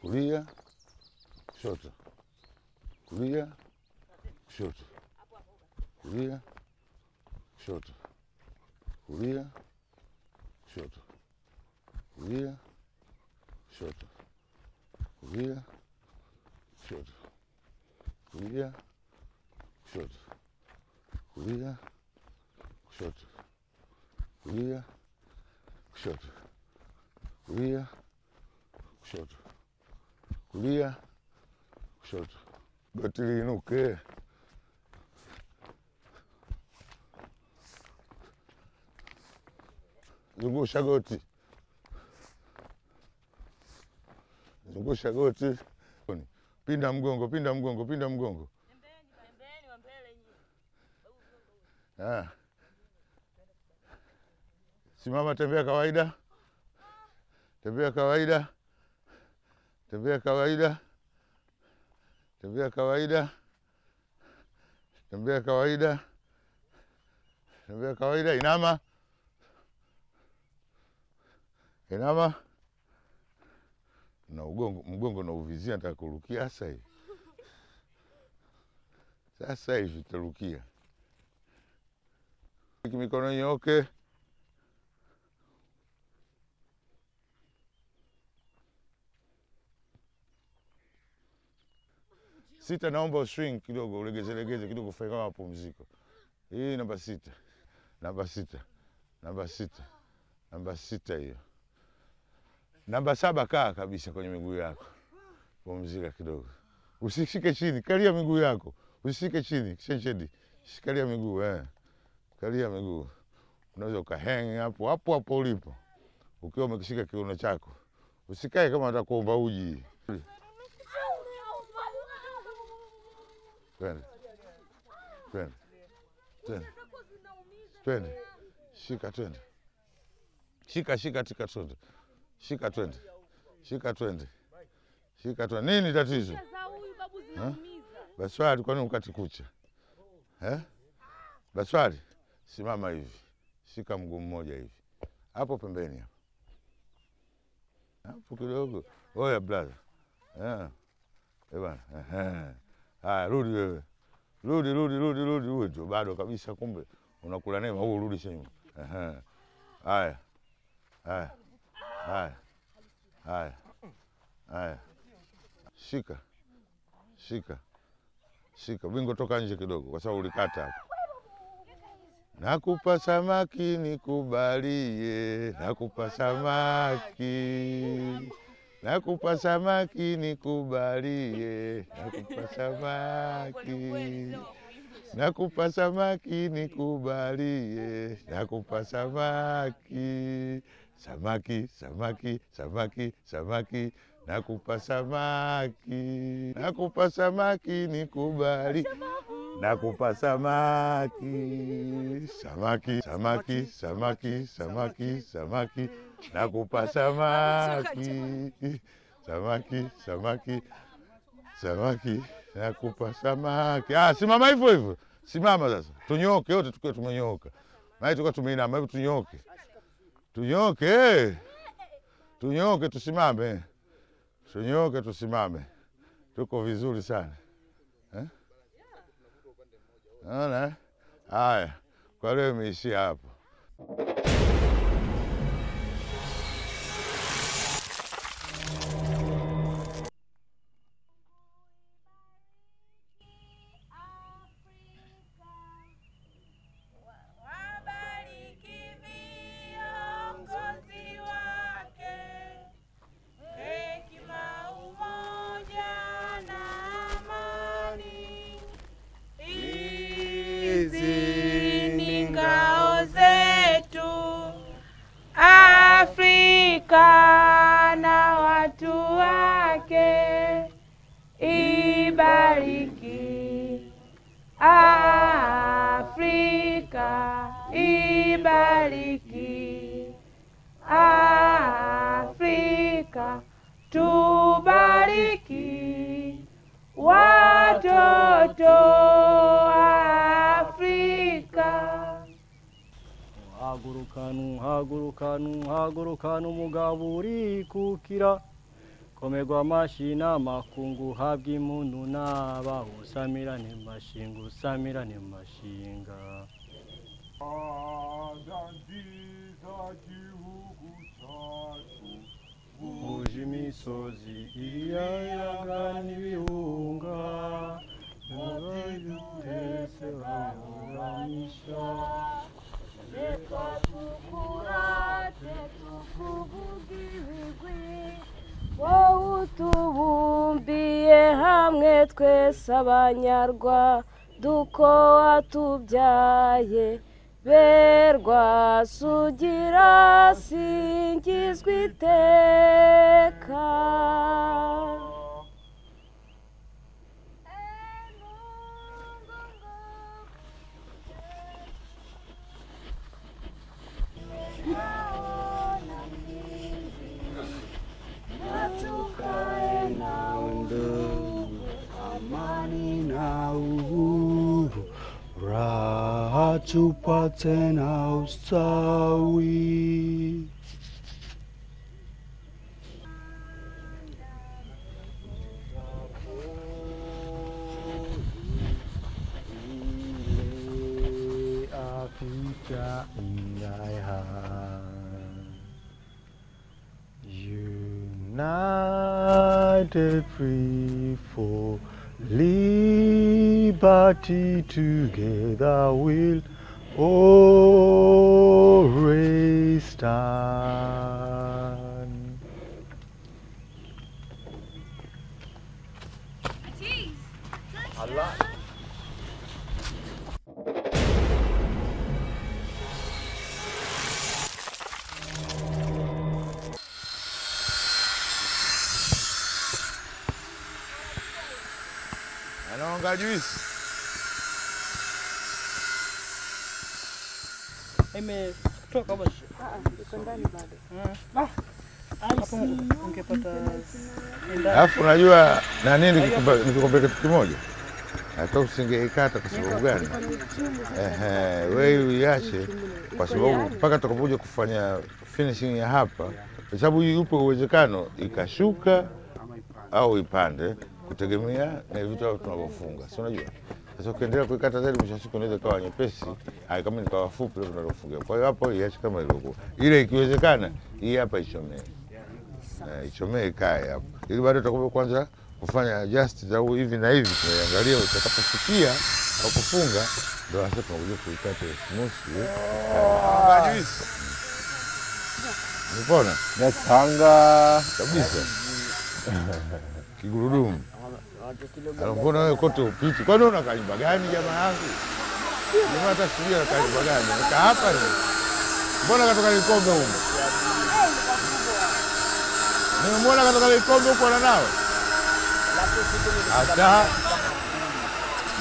Kulia, kushoto. Kulia, kushoto. Kulia, kushoto. Kulia, kushoto. Kulia, kushoto. Kulia, kushoto. Kulia, kushoto. Kulia, kushoto. Kulia, kushoto. Kulia, kushoto. Kulia, kushoto. Goti liinuke. Zungusha goti. Zungusha goti. Pinda mgongo, pinda mgongo, pinda mgongo. Pembeni wa mbele nyinyi. Ah. Simama, tembea kawaida. Tembea kawaida. Tembea kawaida. Tembea kawaida. Tembea kawaida. Tembea kawaida. Inama. Inama. Na ugongo, mgongo na uvizia, nataka kurukia sasa hivi. Sasa hivi tutarukia. Mikono nyoke. Sita, naomba swing kidogo, ulegeze legeze kidogo, ufanye kama mapumziko. Hii namba 6. Namba 6. Namba 6. Namba 6 hiyo. Namba 7, kaa kabisa kwenye miguu yako. Pumzika kidogo. Usishike chini, kalia miguu yako. Usishike chini, shenshedi. Shikalia miguu, eh. Kalia miguu. Unaweza ukahang hapo hapo hapo ulipo. Ukiwa umekishika kiuno chako. Usikae kama unataka kuomba uji. Twende. Twende. Twende. Twende. Shika twende. Shika shika tika twende. Shika twende. Shika twende. Shika twende. Nini tatizo? Baswali, kwa nini ukati kucha? Eh? Baswali, simama hivi. Shika mguu mmoja hivi. Hapo pembeni hapo. Hapo kidogo. Oya brother. Eh. Eh bwana. Eh. Haya, rudi wewe. Rudi rudi rudi rudi, wewe ndio bado kabisa, kumbe unakula nema huo, rudi sasa. Eh. Haya. Haya. Haya. Haya. Haya. Shika. Shika. Shika. Bingo, toka nje kidogo kwa sababu ulikata hapo. Nakupa samaki nikubalie, nakupa samaki. Nakupa samaki nikubalie, nakupa samaki. Nakupa samaki nikubalie, nakupa samaki. Samaki, samaki, samaki, samaki, nakupa samaki. Nakupa samaki nikubali, nakupa samaki. Samaki, samaki, samaki, samaki, samaki, nakupa samaki. Samaki, samaki, samaki, nakupa samaki. Ah, simama hivyo hivyo. Simama sasa. Tunyoke wote tukiwa tumenyoka. Maana tukiwa tumeinama, hebu tunyoke. Tunyoke. Tunyoke tusimame. Tunyoke tusimame. Tuko vizuri sana. Eh? Naona? Haya. Kwa leo imeishia hapo. Na watu wake, ibariki Afrika, ibariki Afrika, tubariki watoto Afrika. Hagurukanu, hagurukanu, hagurukanu, mugabo urikukira. Komegwa mashina makungu habwa impundu n'abaho usamirane mashinga usamirane mashinga. Uje imisozi iyayaga n'ibihunga n'abayutese bahuranisha. Reka tukurate tukuvuge ibigwi wowe utubumbiye hamwe twese abanyarwanda uko watubyaye berwa sugira singizwa iteka. Amani na uhuru, raha tupate na ustawi. Ile Afrika in thy hand. United free for liberty, together we'll always stand. Allah. Anaonga juice. Imetoka basi. Iko ndani bado. Hapo ungepata. Alafu unajua na nini nikikwambia kitu kimoja? Hata usingeikata kwa sababu gani? Wewe uiache kwa sababu mpaka tutakapokuja kufanya finishing ya hapa, kwa sababu yupo uwezekano ikashuka au ipande kutegemea na vitu tunavyofunga. Si unajua? Sasa ukiendelea kuikata zaidi mwisho wa siku inaweza ikawa nyepesi, hai kama nikawa fupi leo tunalofunga. Kwa hiyo hapo iache kama ilivyokuwa. Ile ikiwezekana hii hapa ichomee. Ichomee ikae hapo. Ili bado tutakuwa kwanza kufanya adjust za hivi na hivi tunaangalia utakapofikia au kufunga ndio sasa tunakuja kuikata smooth. Mbona? Natanga kabisa. Kigurudumu. Mbona wewe kote upiti? Kwani una kanyumba gani jamaa yangu? Jamaa hata sijui ana kanyumba gani. Nika hapa ni. Mbona katoka Likombe huko? Nimemwona katoka Likombe huko na nao. Hata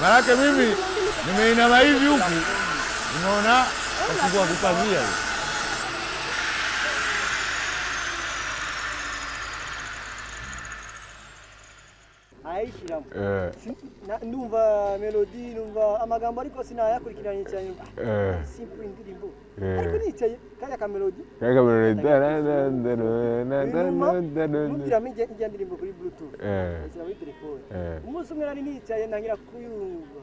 maana mimi nimeinama hivi huku. Nimeona kafungua kupazia. Numva melody numva amagambo ariko sinayakurikiranye cyane simple indirimbo ariko nicaye kaya ka melody nubwira ijya ndirimbo kuri bluetooth ishyira muri telefone umunsi umwe nari nicaye ntangira kuyumva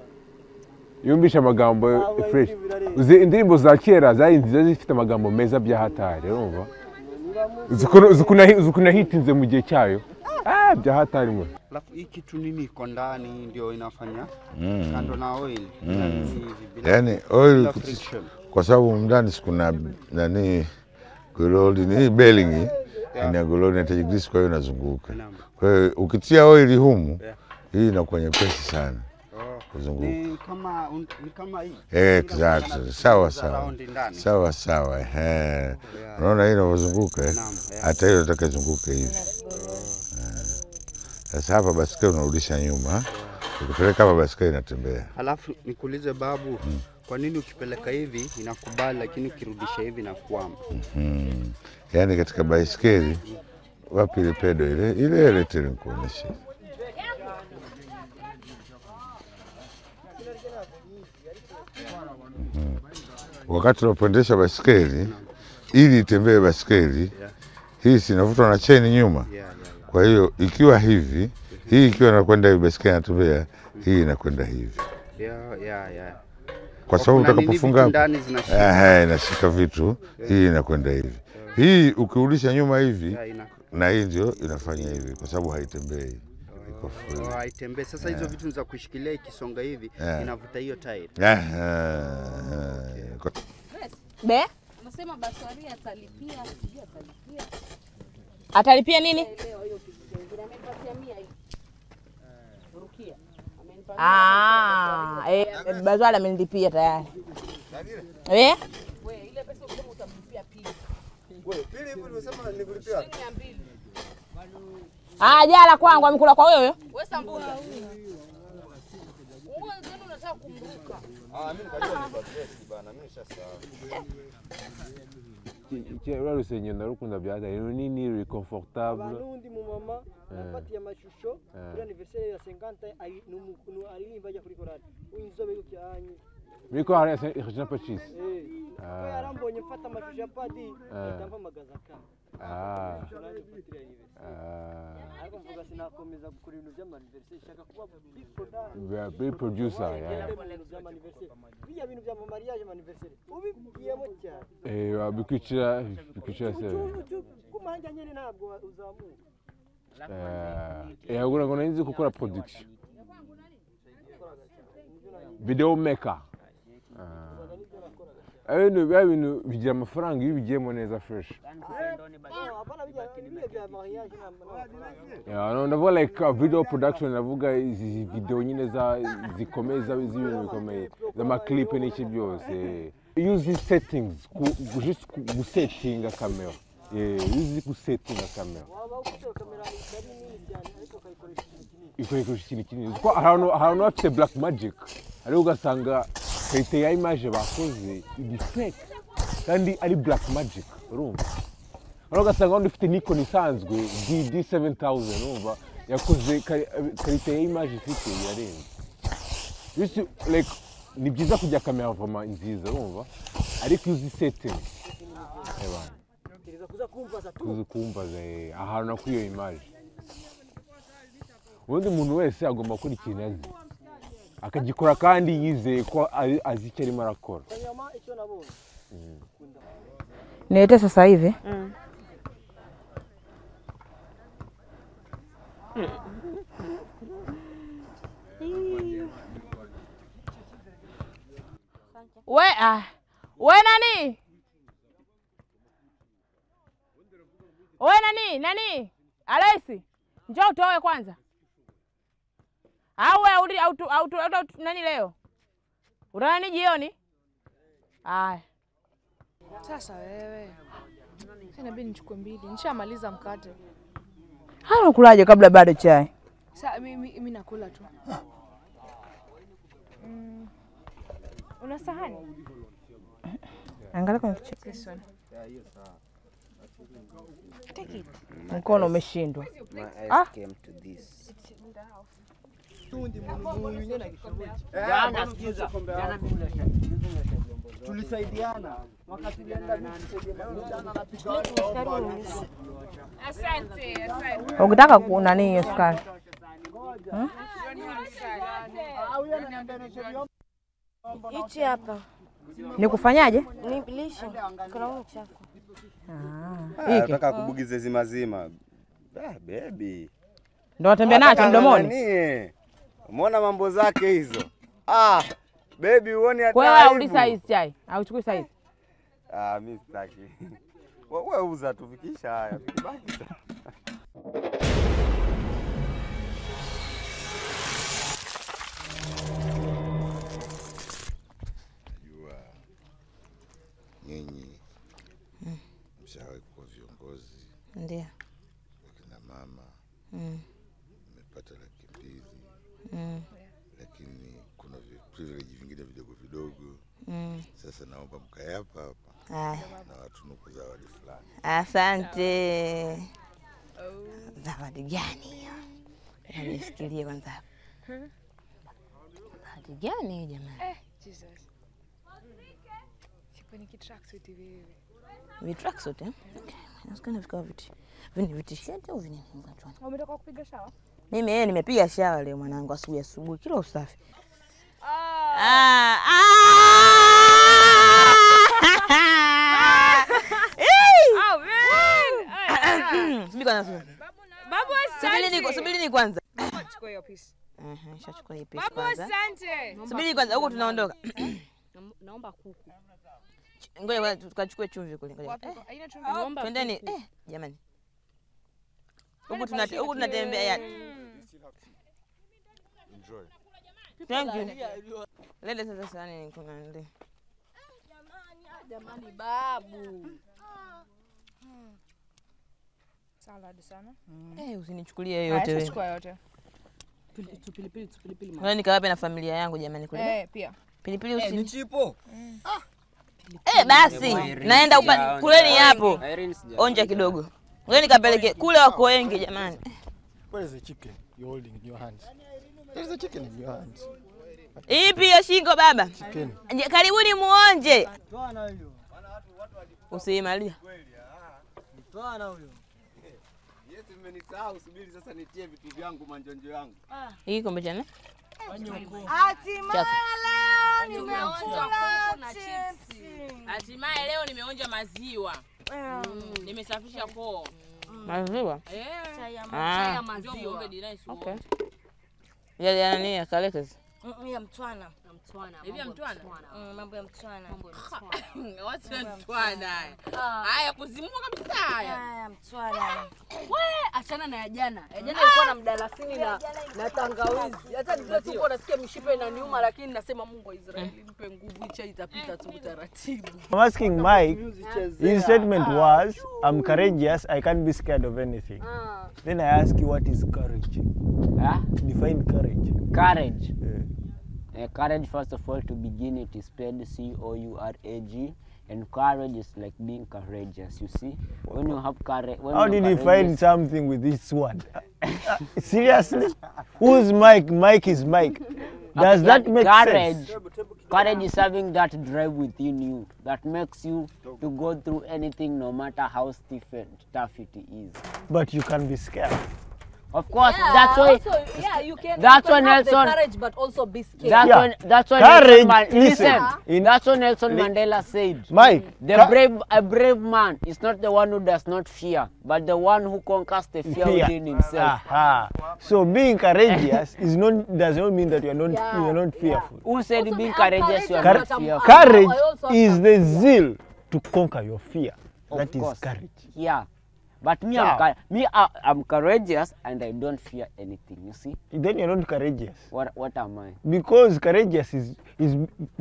yumvisha amagambo fresh. Uzi indirimbo za kera zari nziza zifite amagambo meza bya hatari urumva uzi ukuntu hitinze mu gihe cyayo. Bya hatari mwe. Alafu hii kitu nini iko ndani ndio inafanya kando na oil. Yaani oil kwa sababu ndani kuna nani gololi ni bearing ina gololi inahitaji grease kwa hiyo inazunguka. Kwa hiyo ukitia oil humu hii inakuwa nyepesi sana kuzunguka. Ni kama hii. Exactly. Sawa sawa. Sawa sawa. Unaona hii inavyozunguka Hata hiyo nataka izunguke hivi. Sasa hapa basikeli unarudisha nyuma. Ukipeleka hapa basikeli inatembea. Halafu nikuulize babu, kwa nini ukipeleka hivi inakubali lakini ukirudisha hivi inakwama? Yaani katika baisikeli wapi ile pedo ile? Ile ile tena nikuonyeshe. Wakati unapoendesha baisikeli ili itembee baisikeli hii sinavutwa na cheni nyuma. Kwa hiyo ikiwa hivi, hii ikiwa inakwenda hivi, baiskeli inatembea, hii inakwenda hivi. Yeah. Kwa sababu utakapofunga ndani zinashika. Inashika vitu, hii inakwenda hivi. Hii ukirudisha nyuma hivi na hii ndio inafanya hivi kwa sababu haitembei. Iko free. Haitembei. Sasa hizo vitu za kushikilia ikisonga hivi inavuta hiyo tairi. Be? Unasema Baswari atalipia, sijui atalipia. Atalipia nini? Baswari amenilipia tayari. Wewe ile pesa ukisema utamlipia pili. Wewe pili hivi nimesema nikulipia. Jala kwangu amekula kwa wewe. Wewe sambuza. Wewe ndio unataka kumruka. Mimi nikajua ni Patrice bana, mimi nishasahau. Ura rusengero ndarukunda bya hatari, runini ruri comfortable. N'undi mu mama nafatiye amashusho kuri anniversaire ya 50 aririmba ajya kuri korali. Uinzobe cyane. Muri korali ya Regina Pacis. Ko yarambonye mfata amashusho ya padiri ndampamagaza ka. Ariko mvuga sinakomeza gukora ibintu by'amaniversaire, shaka kuba big producer. Big producer, yeah. Bijya bintu bya mariage anniversaire ubibiyemo cyane. Bikwicira se. Kumanja nyene ntabwo uzamuka. Ahubwo ngo nzi gukora production. Video maker. Ibintu bigira amafaranga iyo ubigiyemo neza fresh. Ndavuga like video production, ndavuga izi video nyine zikomeye z'ibintu bikomeye z'amaclip n'iki byose. Iyo uzi settings, gusetinga kamera. Iyo uzi gusetinga kamera. Ikoresha ikintu kinini. Kuko ahantu bafite black magic, ariko ugasanga qualité ya image bakoze iri fake kandi ari black magic, urumva. Ariko ugasanga wundi ufite Nikon isanzwe D7000, urumva, yakoze qualité ya image ifite irarenze. Just like ni byiza kujya kamera vraiment nziza, urumva, ariko iyo uzi setting kuza kumbaza ahantu nakwiyo image. Ubundi umuntu wese agomba gukora ikintu azi akagikora kandi yizeye ko azi icyo arimo arakora. Niite sasa hivi. We nani? We nani? Nani? Alesi, njoo utoe kwanza. Au nani leo? Unani jioni? Haya. Sasa wewe. Sasa inabidi nichukue mbili. Nishamaliza mkate. Hao unakulaje kabla bado chai? Sasa mimi nakula tu. Una sahani? Angalia kwenye kichwa. Take it. Mkono umeshindwa. My eyes came to this. Tulisaidiana wakati tulienda. Asante, asante. Ukitaka kuna nini hiyo sukari? Hichi hapa. Nikufanyaje? Nipilishe. Kuna uchafu. Hiki. Nataka kubugize zima zima. Baby. Ndio natembea nacho mdomoni. Umeona mambo zake hizo? Baby uone hata. Wewe hauli size chai. Hauchukui size. Mimi sitaki. Wewe uza tufikisha haya. Baki sana. Najua nyinyi mshawahi kuwa viongozi. Ndio. Wakina mama. Mmepata 200,000. Lakini kuna privilege vingine vidogo vidogo. Sasa naomba mkae hapa hapa. Na watunuku zawadi fulani. Asante. Zawadi gani hiyo? Nishikilie kwanza hapa. Zawadi gani hiyo jamani? Jesus. Sikuwa nikitracksuit hivi hivi. Vi tracksuit eh? Okay. Nasikana vikawa viti. Vini vitisheti au vini ngachwana. Umetoka kupiga shawa? Mimi nimepiga shawa leo mwanangu asubuhi asubuhi kila usafi. Oh man. Subiri kwanza. Babu asante. Subiri kwanza. Chukua hiyo piece. Shachukua hii piece kwanza. Babu asante. Subiri kwanza huko tunaondoka. Naomba kuku. Ngoja kwanza tukachukue chumvi kule. Haina chumvi. Naomba. Twendeni jamani. Huko tunatembea ya. Enjoy. Thank you. Lele sasa sani kuna ndio. Jamani babu. Salad sana. Usinichukulie yote wewe. Chukua yote. Pilipili pilipili. Ngoja nikawape na familia yangu jamani kule. Pia. Pilipili usi. Ni chipo. Basi naenda kuleni hapo. Onja kidogo. Ngoja nikapeleke kule wako wengi jamani. Where is the chicken you're holding in your hands? There is a chicken in your hands. Ipi ya shingo baba? Chicken. Karibuni muonje. Usiimalia. Mtwana huyo. Yes, mmenisahau, subiri sasa nitie vitu vyangu manjonjo yangu. Hii kombe chana? Hatimaye leo nimeonja na chips. Hatimaye leo nimeonja maziwa. Nimesafisha koo. Maziwa? Chai ya maziwa. Okay. Yale nani ya kalekes? Ya mtwana. Hivi ya mtwana? Mambo ya mtwana. Watu wa mtwana. Haya kuzimua kabisa haya. Haya mtwana. We, achana na ya jana. Ya jana ilikuwa na mdalasini na tangawizi. Hata ndio tu nasikia mishipa inaniuma lakini nasema Mungu wa Israeli nipe nguvu, chai itapita tu taratibu. I'm asking Mike, his statement was, I'm courageous, I can't be scared of anything. Then I ask you, what is courage? Huh? Define courage. Courage. Yeah. Courage, first of all, to begin, it is spelled C-O-U-R-A-G, and courage is like being courageous, you see? When you have courage... How did you find something with this word? Seriously? Who's Mike? Mike is Mike. Does that make sense? Courage is having that drive within you that makes you to go through anything, no matter how stiff and tough it is. But you can be scared. Of course, yeah, that's why. Also, yeah, you can. That's you can when have Nelson. The courage, but also be scared. That's yeah. when. That's when. Courage. Nelson, listen. That's what Nelson Mandela said. Mike, the a brave man is not the one who does not fear, but the one who conquers the fear within himself. Aha. So being courageous is not does not mean that you are not you are not fearful. Who said also being courageous you are not fearful? Courage is the zeal to conquer your fear. That is courage. Yeah. But me, I'm courageous and I don't fear anything, you see? Then you're not courageous. What am I? Because courageous is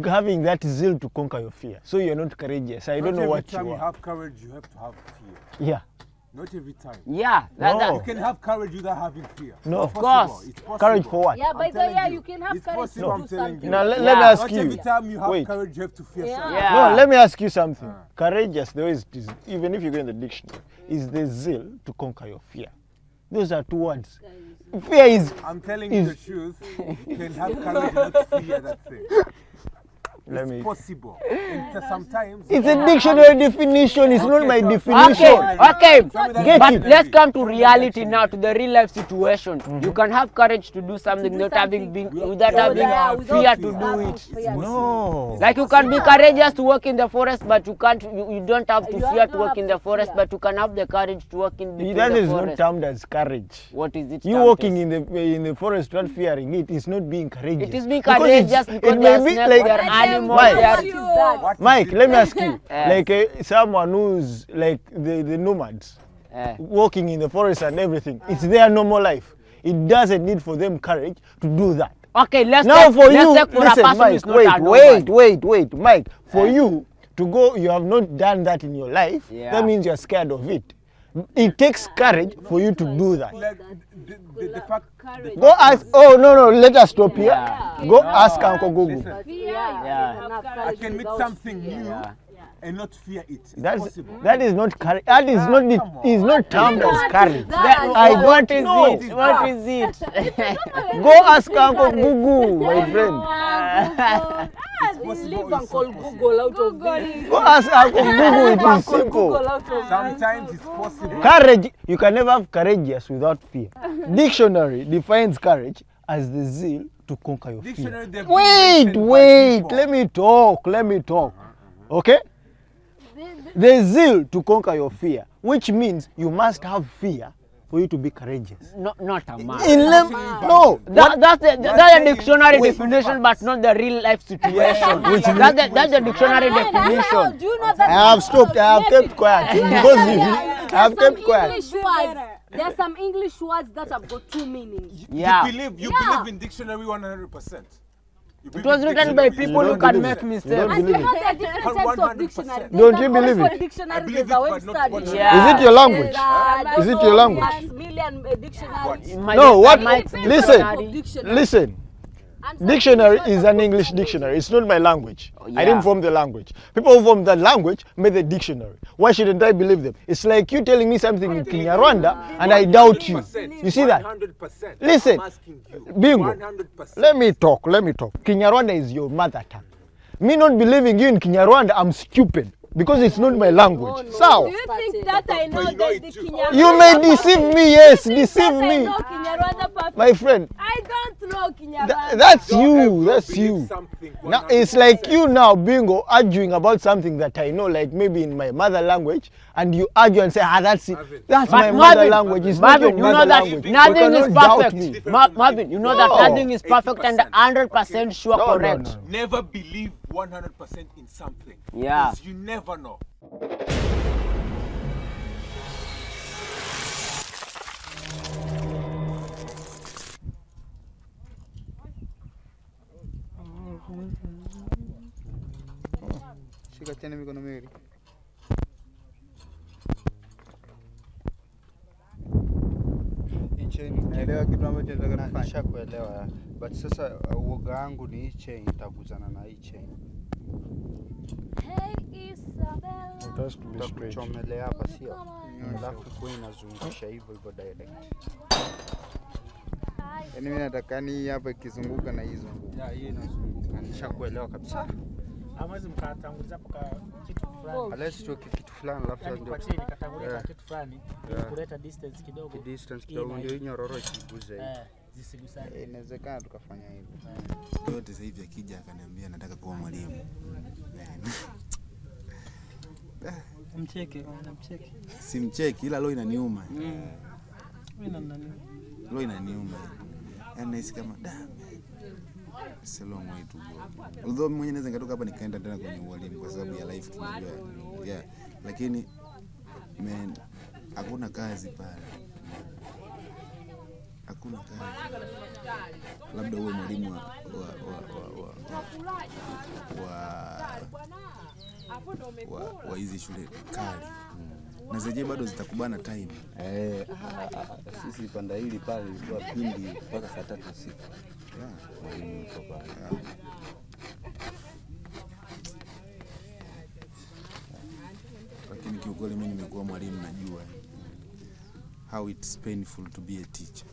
having that zeal to conquer your fear. So you're not courageous. I don't know what you are. Every time you have courage, you have to have fear. Yeah. Not every time. Yeah. No. You can have courage without having fear. No. Of course. It's possible. Courage for what? Yeah, by the way, you can have courage to do something. Now, let me ask you. Not every time you have courage, you have to fear something. Yeah. No, let me ask you something. Courageous, there is, even if you go in the dictionary, is the zeal to conquer your fear. Those are two words. Fear is... I'm telling you the truth. You can have courage and not fear that thing. It's possible. And sometimes it's a dictionary definition. It's not my definition. Okay, okay. But let's come to reality now, to the real life situation. You can have courage to do something without having fear to do it. No. Like you can be courageous to work in the forest, but you can't. You don't have to fear to work in the forest, but you can have the courage to work in between the forest. That is not termed as courage. What is it? You walking in the forest without fearing it is not being courageous. It is being courageous because it may be like. Mike, Mike, let me ask you, like someone who's like the nomads, walking in the forest and everything, it's their normal life. It doesn't need for them courage to do that. Okay, let's now for you, let's take for listen, a person Mike, who's not wait, Mike, for you to go, you have not done that in your life, that means you're scared of it. It takes courage for you to do that. Like the fact, go ask. Oh no, let us stop here. Go ask Uncle Google. I can meet something new and not fear it. It's possible. That is not courage. That is not. Is not termed as courage. I don't know. What is it? Go ask Uncle Google, my friend. Leave Uncle Google out of this. Go ask Uncle Google, it is simple. Sometimes it's possible. Courage, you can never have courageous without fear. Dictionary defines courage as the zeal to conquer your fear. Wait, let me talk. Okay? The zeal to conquer your fear, which means you must have fear for you to be courageous. No, not a man. No, that's the dictionary definition, but not the real life situation. That's the dictionary definition. Do you know that? I have stopped. I have kept quiet because I have kept quiet. There are some English words that have got two meanings. Yeah. You believe in dictionary 100%. It was written by people who can make mistakes. And you know there are different types of dictionary. Don't you believe it? Dictionary, there's a Webster dictionary. Is it your language? Is it your language? No, what? Listen. Dictionary is an English dictionary. It's not my language. I didn't form the language. People who formed that language made the dictionary. Why shouldn't I believe them? It's like you telling me something in Kinyarwanda and I doubt you. You see that? Listen, Bingo. Let me talk. Kinyarwanda is your mother tongue. Me not believing you in Kinyarwanda, I'm stupid. Because it's not my language. No. So, do you think that I know the Kinyarwanda? You may deceive me, yes, deceive me. I know Kinyarwanda perfect. My friend. I don't know Kinyarwanda. That's you, that's you. Now, it's like you now, Bingo, arguing about something that I know, like maybe in my mother language, and you argue and say, that's it. That's my mother language. It's not your mother language. Nothing is perfect. Marvin, you know that nothing is perfect and 100% sure correct. Never believe 100% in something. Yeah. Because you never know. Shika tena mikono miwili. Naelewa kitu ambacho nataka kufanya. Nishakuelewa. But sasa uoga wangu ni hii chain itaguzana na hii chain. Hey Isabella. Utakuchomelea hapa sio? Alafu kwa inazungusha hivyo hivyo direct. Yaani mimi nataka ni hapa ikizunguka na hii zunguka. Yeah, hii inazunguka. Nishakuelewa kabisa. Hamwezi mkatanguliza hapo ka kitu fulani. Unless tuweke kitu fulani alafu ndio. Kwa chini katangulia kitu fulani ili kuleta distance kidogo. Distance kidogo ndio nyororo isiguze. Zisigusane. Inawezekana tukafanya hivyo. Yote sasa hivi akija akaniambia nataka kuwa mwalimu. Mcheke, mcheke. Simcheki ila leo inaniuma. Mimi na nani? Leo inaniuma. Yaani nahisi kama damn. It's a long way to go. Although mimi mwenyewe naweza nikatoka hapa nikaenda tena kwenye ualimu kwa sababu ya life tunajua. Yeah. Lakini man, hakuna kazi pale. Hakuna kazi. Labda uwe mwalimu wa hizi shule kali. Na zenyewe bado zitakubana time. Sisi panda hili pale ilikuwa pindi mpaka saa 3 usiku. Mwalimu yuko pale. Lakini kiukweli mimi nimekuwa mwalimu najua how it's painful to be a teacher.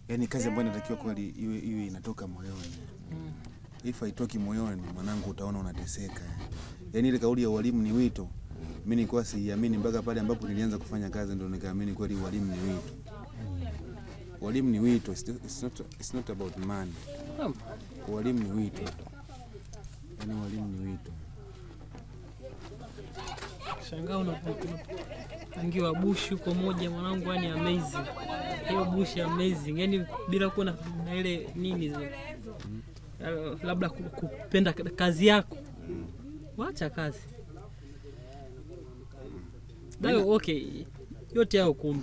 Yaani kazi ambayo inatakiwa kweli iwe inatoka moyoni. If haitoki moyoni mwanangu utaona unateseka. Yaani ile kauli ya walimu ni wito. Mimi nilikuwa siamini mpaka pale ambapo nilianza kufanya kazi ndio nikaamini kweli walimu ni wito. Walimu ni wito, it's not about money. Walimu ni wito. Yaani walimu ni wito. Shangaa unapangiwa bushi huko moja mwanangu, yani amazing. Hiyo bushi amazing. Yaani bila kuwa na ile nini zile. Labda kupenda kazi yako. Wacha kazi. Dayo okay. Yote yao 10.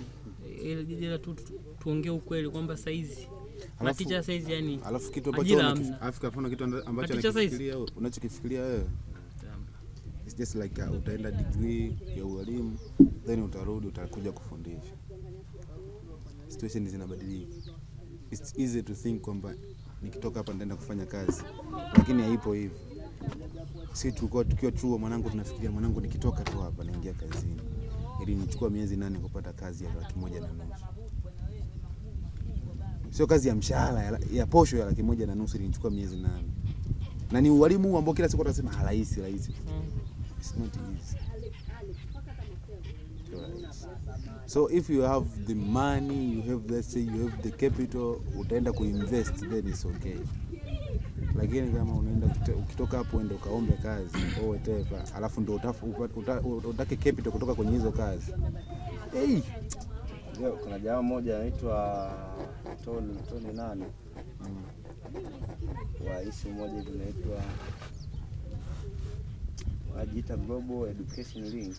Ila tu tuongee ukweli kwamba saizi maticha saizi yani. Alafu kitu ambacho alafu kitu ambacho unakifikiria unachokifikiria wewe. It's just like utaenda degree ya ualimu then utarudi utakuja kufundisha. Situation zinabadilika. It's easy to think kwamba nikitoka hapa nitaenda kufanya kazi. Lakini haipo hivyo. Sisi tulikuwa tukiwa chuo mwanangu tunafikiria mwanangu nikitoka tu hapa naingia kazini. Ilinichukua miezi 8 kupata kazi ya 1.5 laki. Sio kazi ya mshahara ya posho ya 1.5 laki ilinichukua miezi 8. Na ni ualimu ambao kila siku watasema rahisi rahisi. It's not easy. So if you have the money, you have, let's say you have the capital, utaenda kuinvest, then it's okay. Lakini kama unaenda ukitoka hapo uende ukaombe kazi au whatever, alafu ndio utake capital kutoka kwenye hizo kazi. Hey, kuna jamaa mmoja anaitwa Tony nani? Wa issue moja hivi inaitwa wajiita Global Education Link.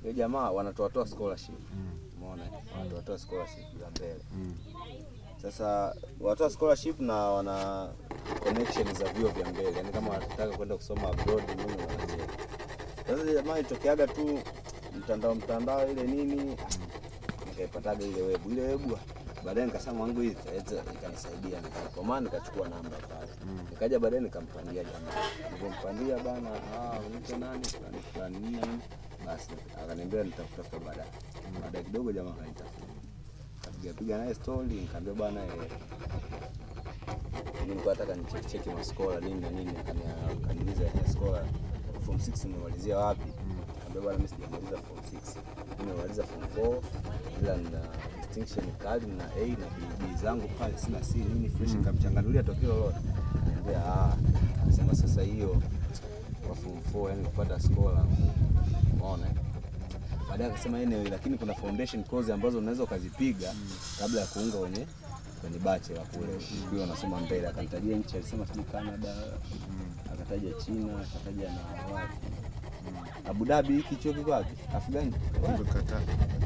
Yule jamaa wanatoa scholarship. Umeona? Wanatoa scholarship za mbele. Sasa wanatoa scholarship na wana connection za vyuo vya mbele. Yaani kama wanataka kwenda kusoma abroad nini wanajua. Sasa jamaa itokeaga tu mtandao ile nini nikaipataga ile web. Baadaye nikasema wangu hii ikanisaidia, kwa maana nikachukua namba pale. Nikaja baadaye nikampandia jamaa. Nilipompandia bana, unaitwa nani fulani nini, basi akaniambia nitakutafuta baadaye. Baadaye kidogo jamaa akanitafuta. Kapiga naye story, nikamwambia bana nilikuwa nataka nicheki maskola nini na nini, akaniuliza scholar form 6 nimemalizia wapi? Nikamwambia bana mimi sijamaliza form 6. Nimemaliza form 4 ila na distinction kali na A na B zangu pale sina C nini fresh, nikamchanganulia tokeo lolote. Nikamwambia akasema sasa hiyo kwa form 4 yani kupata scholar umeona. Baadaye akasema anyway, lakini kuna foundation course ambazo unaweza ukazipiga kabla ya kuunga kwenye bachelor kule ukiwa unasoma mbele. Akanitajia nchi, alisema sijui Canada, akataja China, akataja na wapi, Abu Dhabi. Hiki chuo kiko wapi? Afghan? Kipo Qatar,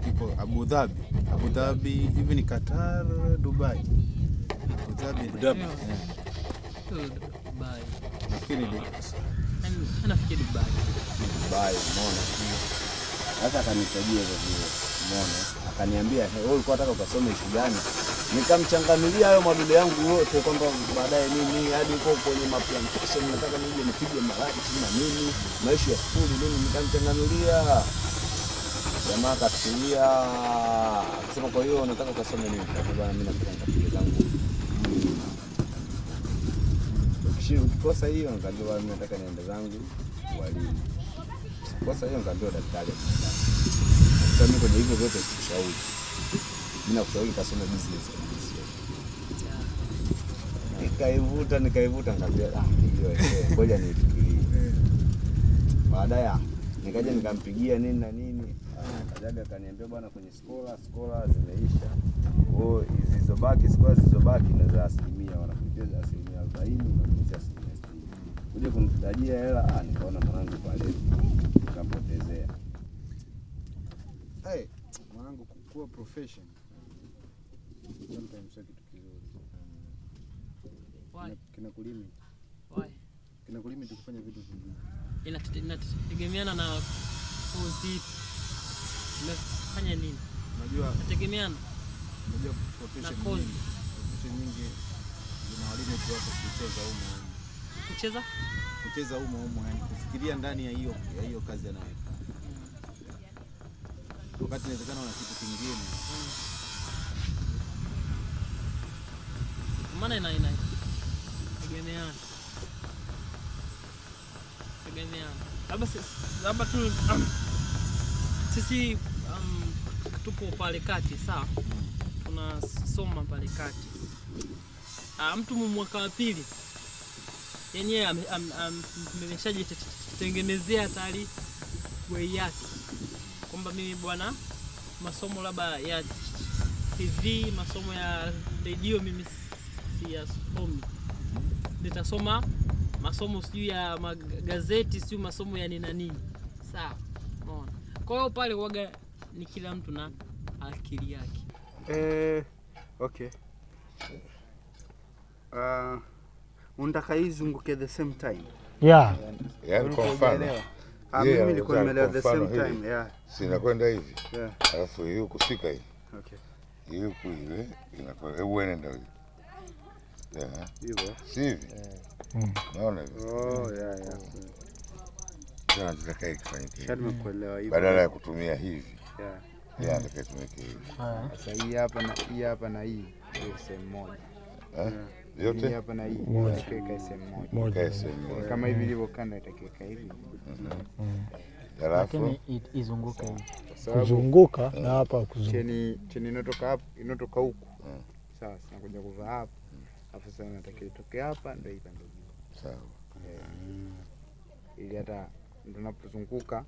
kipo Abu Dhabi. Abu Dhabi hivi ni Qatar, Dubai. Abu Dhabi. Abu Dhabi. Dubai. Nafikiri ni nafikiri Dubai. Dubai, umeona. Sasa akanitajia hivyo vile. Umeona? Akaniambia, "Wewe ulikuwa unataka ukasome ishu gani?" Nikamchanganulia hayo madude yangu yote kwamba baadaye nini hadi huko kwenye maplantation nataka nije nipige maranchi na nini, maisha ya skuli nini, nikamchanganulia. Jamaa akafikiria, akasema kwa hiyo unataka ukasome nini? Nikamwambia bwana mimi nataka nikapige zangu. Ukikosa hiyo nikamwambia bwana mimi nataka niende zangu walimu. Ukikosa hiyo nikamwambia daktari. Sasa mimi kwenye hivyo vyote sikushauri. Mimi nakushauri kasome business administration. Nikaivuta nikamwambia hiyo ngoja nifikirie. Baadaye nikaja nikampigia nini na nini. Akajaga akaniambia bwana kwenye scholar zimeisha. Kwa hiyo zilizobaki scholar zilizobaki na za asilimia wanakuja 40% na 60%. Kuja kunitajia hela nikaona mwanangu pale nikampotezea. Hey, mwanangu kuwa profession sometimes sio kitu kizuri. Why? Kinakulimit. Why? Kinakulimit kufanya vitu vingine. Inategemeana na kozi. Unafanya nini? Unajua inategemeana. Unajua profession nyingi. Profession nyingi zinawalimit watu kucheza humo. Kucheza? Kucheza humo humo, yani kufikiria ndani ya hiyo kazi anayofanya. Wakati inawezekana una kitu kingine. Maana ina tegemeana. Tegemeana. Labda tu sisi tupo pale kati, sawa? Tunasoma pale kati. Mtu mwaka wa pili yenyewe ameshajitengenezea tayari way yake. Kwamba mimi bwana masomo labda ya TV, masomo ya radio mimi siyasomi. Nitasoma masomo sijui ya magazeti, sijui masomo ya nini na nini. Sawa. Unaona? Kwa hiyo pale huaga ni kila mtu na akili yake. Okay. Unataka izunguke the same time. Yeah. Yaani kwa mfano. Mimi nilikuwa nimeelewa the same time, yeah. Si inakwenda hivi. Yeah. Alafu hiyo kushika hii. Okay. Hiyo kuile inakuwa hebu nenda hivi. Yeah. Hivyo. Si hivi? Naona hivi. Oh, yeah, yeah. Sasa nataka ikifanyike. Sasa nimekuelewa hivi. Badala ya kutumia hivi. Yeah. Yeah, nataka itumike hivi. Sasa hii hapa na hii hapa na hii ndio sehemu moja. Eh? Yote hapa na hii ikae sehemu moja. Kama hivi ilivyokanda itakiweka hivi. Alafu izunguke hivi. Kuzunguka na hapa kuzunguka. Cheni inatoka hapo, inatoka huku. Sawa, sinakuja kuvaa hapa. Alafu sasa inatakiwa itoke hapa ndio ipande juu. Sawa. Ili hata ndio unapozunguka,